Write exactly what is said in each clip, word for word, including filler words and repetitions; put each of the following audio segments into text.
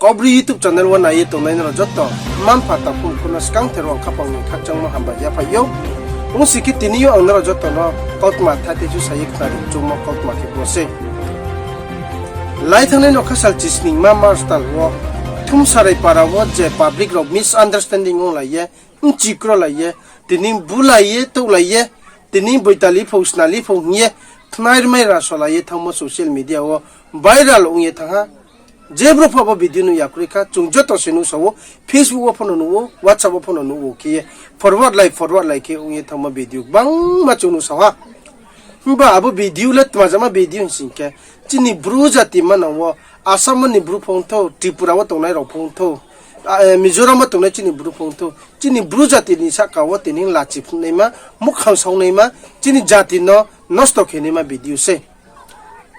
Obri YouTube channel wo nai ye tongnai nrao joto, mma-mpha takhu mkhu no skangther wo ang khaphang ni khakchangmo hambai yaphaih ou. Ongsi khe tini yo ang nrao joto no kautma thai thai su sa ye khnari choungmo kautma khe bo sei. Lai thanngnai nokha sal chisningma March tal wo, Thumsarai para wo je public rao misunderstanding onglai ye, bchikrolai ye, tini bulai ye, touhlai ye, tini Boitali phou, Snali phou hing ye, khnai rmai rasolai ye thanngmo social media wo viral ong ye thanng ha. Je brouh pho bo video nuh ya kroi kha, chung joto se nuhsao, Facebook wo pho no nuh ou, WhatsApp wo pho no nuh ou khe ye, forward lai, forward lai khe ong ye thanngmo video gbangma chung nuhsao ha. Himba abo video le tma jama video hing sing khe, chini Bru jati manang wo, Assam ni Bru pho ong thou, Tripura wo tongnai rao pho ong thou, Mizoram wo tongnai chini Bru pho ong thou, chini Bru jati ni sahka wo tini lachi phnuhnaima, muhkhang saonaima, chini jati no nosto khenaima video sei.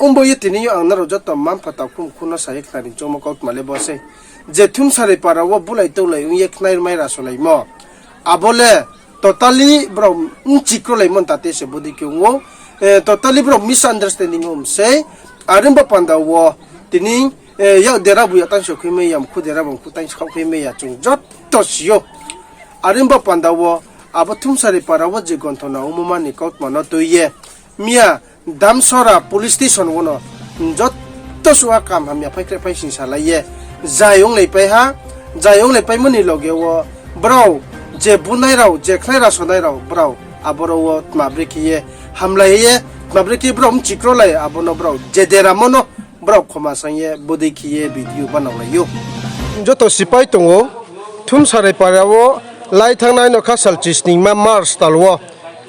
Ongbo ye tini yo ang nrao joto mma-mpha takhu mkhu no sa ye khnari choungmo kautma le bo sei. Je Thumsarai para wo bulai touhlai ong ye khnai rmai rasolaimo, abo le totally brao bchikrolaimo ni tate se bodei khe ong ou. Totally brao misunderstanding ong sei. Are ongba panda wo tini yak dera bu yak taingso khui mai ya, mkhu dera bu mkhu taingso khui mai ya, chung joto si ou. Are ongba panda wo abo Thumsarai para wo je gonthona ongmo ma ni kautma no tui ye, miya Damsora police station wo no joto suh a kam hamya phai kre phai sing salai ye, zai onglaipai ha, zai onglaipaimo ni loge wo brao je bunai rao, je khnai rasonai rao, brao aboro wo tma brekhe ye hamlai ye, tma brekhe brao bchikrolai, abo no brao je deramo no brao khoma saing ye bodei khe ye video banaolai ou. Joto sipai tong ou, Thumsarai para wo lai thanngnai nokha sal chisningma March tal wo,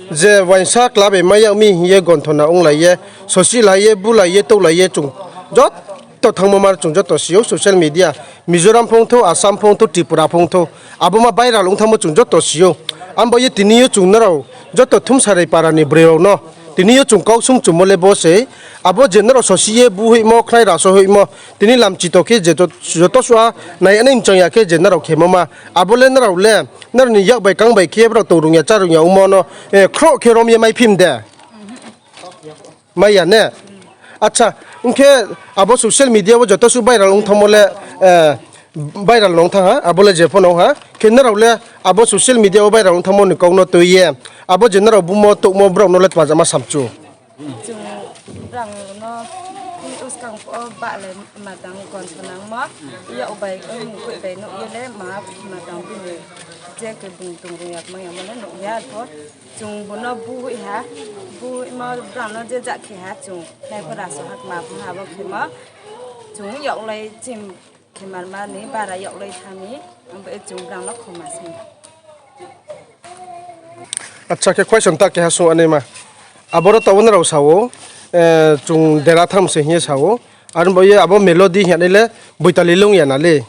je uaingsa kla bai mai yag mi hing ye gonthona onglai ye, sosi lai ye, bulai ye, touhlai ye, chung joto thanngmo ma chung joto si ou social media, Mizoram pho ong thou, Assam pho ong thou, Tripura pho ong thou, abo ma viral ong thanngmo chung joto si ou. Abo ye tini yo chung nrao joto Thumsarai para ni broi rao no tini yo chung kau sung chumo le bo sei, abo je nrao sosi ye bu hoihmo, khnai raso hoihmo, tini lamchito khe je joto suh a nai ya nai mchang ya khe je nrao khemo ma, abo le nrao le, nrao ni yak bai kang bai khe brao tong rung ya, chá rung ya ongmo no khroh khe rom ye mai phim de? Mai ya ne? Acha, ong khe abo social media wo joto suh viral ong thanngmo le viral no ong thanng ha, abo le je pho no ong ha. Khe nrao le abo social media wo viral ong thanngmo ni kau no tui ye, abo je nrao bumo touhmo brao no le tma jama samchu? Chung brang no uskang pho bahlai ma tang gonthonangmo, yak bai mkoih bai nuh ye le ma, ma tang bini je khe bung tong rung ya kmai ya mo le nuh ya pho. Chung bo no bu hoih ha, bu hoihmo brang no je jak khe ha, chung nai pho raso ha kma pho ha bo khemo. Chung yaklai chim khe marma ni bara yaklai thanng mi, abo chung brang no khoma saing. Acha, khe question ta keha sung anaima. Aboro taoh wo nrao sa ou, chung dera thanng se hing ye sa ou. Are bo ye abo Melody hing ye nai le Boitali le ong ya na le?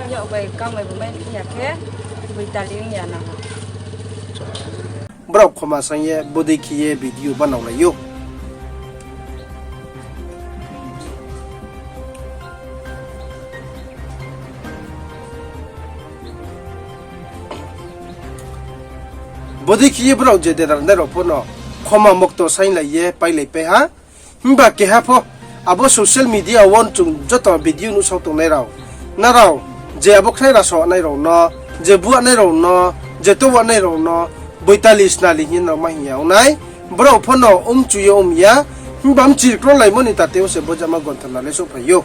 Yak bai kang bai bo mai ya khe Boitali ong ya na. Brao khoma saing ye bodei khe ye video banaolai ou. Bodei khe ye brao je dera nai rao pho no khoma mokto sainglai ye pailaipai ha. Himba keha pho abo social media wo chung joto video nuhsao tongnai rao, nrao je abo khnai raso nai rao no, je bu nai rao no, je tou nai rao no, Boitali Snali hing ye nrao ma hing ya ong nai, brao pho no omchu ye om ya, himba bchikrolaimo ni tate wo se bo jama gonthona le souhphai ou.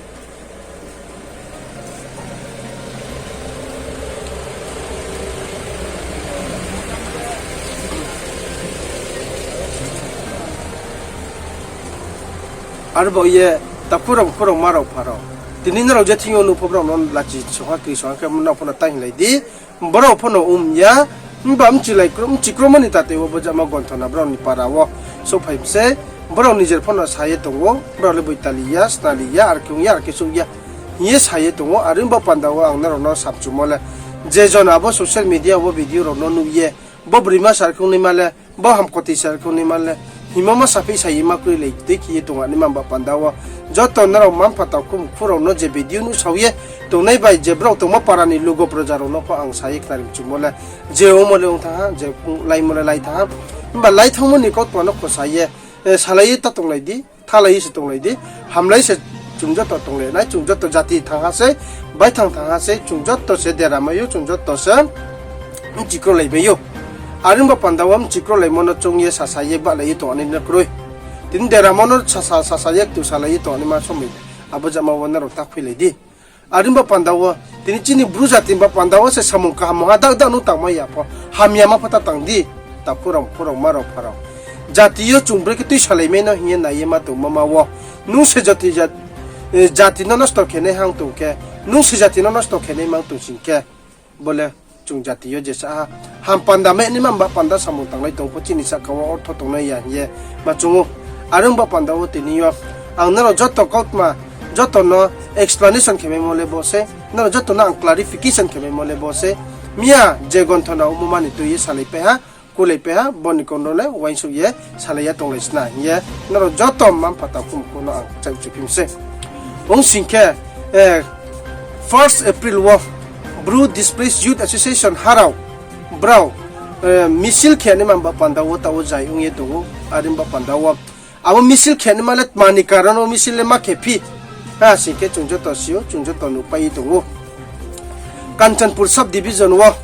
Are bo ye, takhu rao, mkhu rao, mma rao, mpha rao, tini nrao je thing yo nuh pho brao no lachi song ha, kri song ha khe nrao pho no tang hinglai di. Brao pho no om ya, himba bchikromo ni tate wo bo jama gonthona brao ni para wo souhphai mi sei. Brao nijer pho no sa ye tong ou, brao le Boitali ya, Snali ya, are khe ong ya, are khe souh ya hing ye sa ye tong ou. Are bo panda wo ang nrao no samchumo le, je jon abo social media wo video rao no nuh ye, bo broima sar khe ongnaima le, bo hamkoti sar khe ongnaima le, hingmo ma saphi sa ye ma kroilai dei khe ye tong anaima ba panda wo, joto nrao mma mpha takhu mkhu rao no je video nuhsao ye tongnai bai je brao tongmo para ni lugo proja rao no pho ang sa ye khnari mchumo le, je ongmo le ong thanng ha, je laimo le lai thanng ha. Himba lai thanngmo ni kautma no khosa ye, salai ye ta tonglai di, thalai ye se tonglai di, hamlai se chung joto tonglai nai, chung joto jati thangha sei, baithang thangha sei, chung joto se dera mai ou, chung joto se bchikrolai mai ou. Are ong ba panda wo bchikrolaimo no choung ye sasa ye bahlai ye tong ani no kroi. Tini deramo no sasa, sasa ye ktu salai ye tong ani ma somoi abo jama wo nrao ta khuilai di. Are ong ba panda wo, tini chini Bru jati ba panda wo se samung kaham ha dak dak no tangmai ya pho, hamyama pho ta tang di, takhu rao, khu rao, ma rao, pha rao. Jati yo chung bre khe tuisalaimai no hing ye nai ye ma tongmo ma wo. Nung se jati, jati no nosto khenai hang tong khe, nung se jati no nosto khenai mang tong sing khe, bo le chung jati yo jesa ha ham panda mai ni ma ba panda samung tanglai tong pho chini sahka wo ortho tongnai ya hing ye ma choung ou. Are ong ba panda wo tini yo ang nrao joto kautma, joto no explanation khe maimo le bo se, nrao joto no ang clarification khe maimo le bo se, miya je gonthona ongmo ma ni tui ye salaipai ha, kulaipai ha, bo ni kau no le uaingsouh ye salai ya tonglai sna hing ye nrao joto mma-mpha takhu mkhu no ang kchaih chuphim se. Ong sing khe, first April wo Bru Displaced Youth Association ha rao, brao misil khe naima ba panda wo taoh wo zai ong ye tong ou. Are ong ba panda wo abo misil khe naima le tma ni karon wo misil le ma khe phi ha sing khe chung joto si ou, chung joto nuhpai ye tong ou. Kanchanpur sub division wo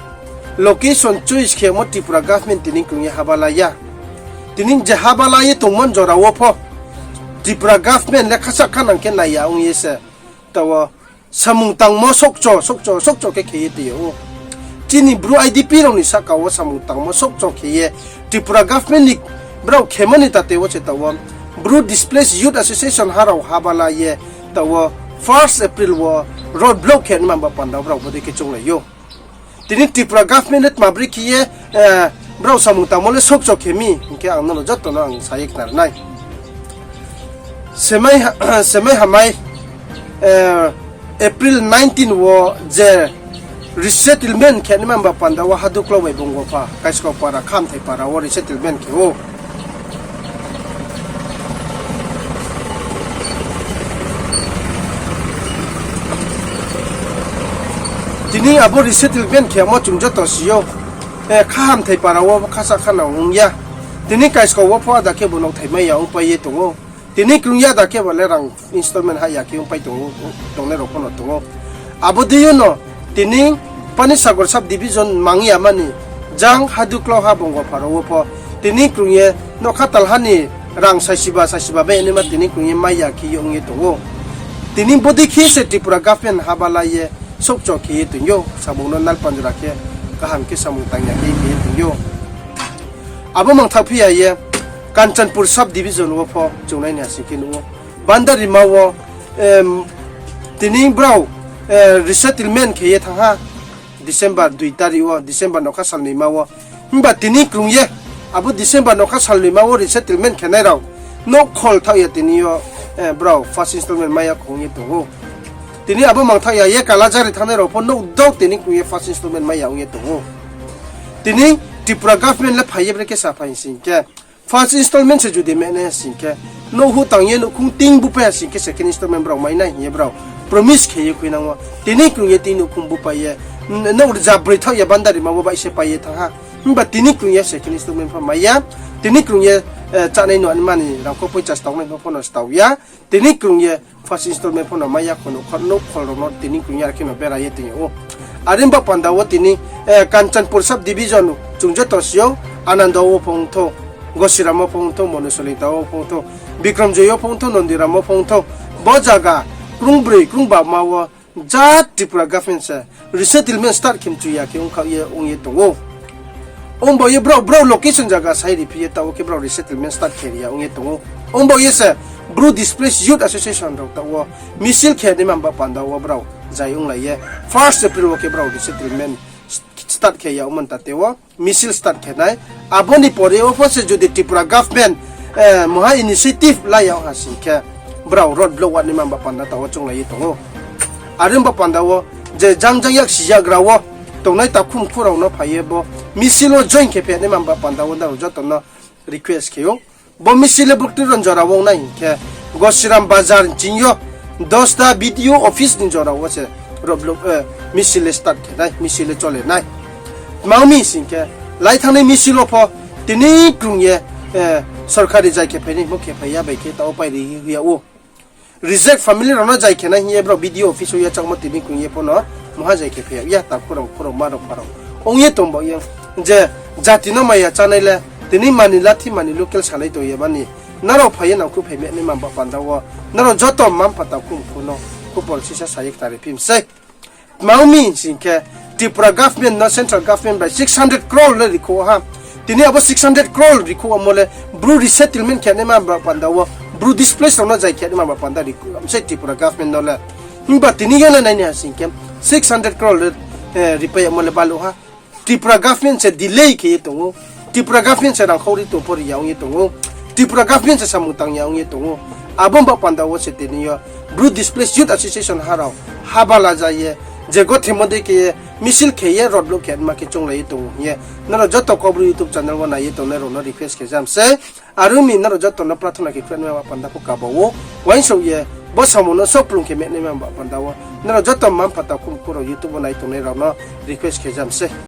location choice khemo Tripura government tini krung ye haba la ya. Tini je haba la ye tongmo jora wo pho Tripura government le khasa khanang khe nai ya ong ye se taoh wo samung tangmo sokcho, sokcho, sokcho khe khe ye tong ou. Chini Bru I D P rao ni sahka wo samung tangmo sokcho khe ye Tripura government ni brao khemo ni tate wo se taoh wo Bru Displaced Youth Association ha rao haba la ye taoh wo first April wo road block khe naima ba panda brao bodei khe chounglai ou. Tini Tripura government le tma bri khe ye brao samung tangmo le sokcho khe mi hing khe ang nono joto no ang sa ye khna ri nai. Semai ha-, semai hamai, April nineteen wo je resettlement khe naima ba panda wo Haduklau bai Bongopha, Kaiskau para, Khamthai para wo resettlement khe ou. Tini abo resettlement khemo chung joto si ou, Khamthai para wo khasa khanang ong ya. Tini Kaiskau wo pho ada khe bo nouhthai mai ya ongpai ye tong ou. Tini krung ya ada khe bo le rang installment ha ya khe ongpai tong ou, tongnai rao pho no tong ou. Abo dei yo no tini Panisagar sub division mang ya mani jang Haduklau ha Bongopha rao wo pho tini krung ye nougkha talha ni rang saisiba, saisiba bai naima tini krung ye mai ya khe ye ong ye tong ou. Tini bodei khe se Tripura government haba la ye sokcho khe ye tong ou, samung no nalpanjra khe kaham khe samung tang ya khe khe ye tong ou. Abo mangthaoh phi ya ye Kanchanpur sub division wo pho chung nai ni ha sing khe nuh ou. Bandarima wo, tini brao resettlement khe ye thanng ha December dui tarik wo, December nougkha salnoima wo. Himba tini krung ye abo December nougkha salnoima wo resettlement khenai rao nouhkhol thaoh ya tini yo brao first installment mai ya kho ong ye tong ou. Tini abo mangthaoh ya ye Kalajari thanngnai rao pho nouh dok tini krung ye first installment mai ya ong ye tong ou. Tini Tripura government le phai ye bre khe sa phai sing khe first installment se judi mai nai ha sing khe, nouh huh tang ye nouhkhong ting bupai ha sing khe second installment brao mai nai hing ye brao promise khe ye khuinang wo. Tini krung ye tini nouhkhong bupai ye, n-, nouh rza broi thaoh ya Bandarima wo baih se pai ye thanng ha. Himba tini krung ye second installment pho mai ya. Tini krung ye chánai no ani mani rangkho poicha staonai pho pho no stao ya. Tini krung ye first installment pho no mai ya kho, nouhkhol rao no tini krung ye are khe no bera ye tong ou. Are ong ba panda wo tini Kanchanpur sub division chung joto si ou, Ananda wo pho ong thou, Gosiram wo pho ong thou, Monosolingta wo pho ong thou, Bikramjoy wo pho ong thou, Nondiram wo pho ong thou, bo zaga krungbroi krungba ma wo jat Tripura government se resettlement start khe mchu ya khe ongkhaoh ye ong ye tong ou. Ongba ye brao, brao location zaga sai ri phi ye taoh wo khe brao resettlement start khe ri ya ong ye tong ou. Ongba ye se Bru Displaced Youth Association rao taoh wo misil khe naima ba panda wo brao zai onglai ye first April wo khe brao resettlement start khe ya ongmo ni tate wo misil start khe nai. Abo ni pore wo pho se judi Tripura government mungha initiative la ya ong ha sing khe brao road block wa naima ba panda taoh wo chounglai ye tong ou. Are ong ba panda wo je jang jang yaksi yagra wo tongnai takhu mkhu rao no phai ye bo misil wo join khe phi naima ba panda wo nrao joto no request khe ou. Bo misil le bukti ron jora wo ong nai hing khe Gosiram Bazar nching yo dosta B D O office ni jora wo se road block, misil le start khe nai, misil le chole nai. Tma ong mi sing khe, lai thanngnai misil wo pho tini krung ye sorkari jai khe phainai hingmo khe phai ya bai khe taoh wo pai ri yag ou. Reject family rao no jai khe nai hing ye brao B D O office wo yachaohmo tini kong ye pho no mungha jai khe phai yag ya, takhu rao, khu rao, ma rao, pha rao ong ye tong baoh ye, je jati no maya chánai le tini mani lathi mani local salai tong ye mani, nrao phai ye nangkhruh phai mehnaima ba panda wo, nrao joto mma-mpha takhu mkhu no khupor sisa sa ye khnari phi mi sei. Tma ong mi sing khe, Tripura government no central government bai six hundred crore le rikhouh ha. Tini abo six hundred crore rikhouh amo le Bru resettlement khe naima ba panda wo, Bru displace rao no jai khe naima ba panda rikhouh ha mi sei Tripura government no le. Himba tini yo le nai ni ha sing khe, six hundred crore le, eh, ripai yagmo le baluh ha. Tripura government se delay khe ye tong ou. Tripura government se rangkhau ri tong pho ri ya ong ye tong ou. Tripura government se samung tang ya ong ye tong ou. Abo ba panda wo se tini yo Bru Displaced Youth Association ha rao haba la ja ye, je gothemo dei khe ye, misil khe ye, road block khe ma khe chounglai ye tong ou hing ye, nrao joto Kaubru YouTube channel wo nai ye tongnai rao no request khe jam sei. Are ong mi nrao joto no prathona khe khruh naima ba panda pho kaba ou. Uaingsouh ye, bo samung no soplung khe mehnaima ba panda wo, nrao joto mma-mpha takhu mkhu rao YouTube wo nai tongnai rao no request khe jam sei.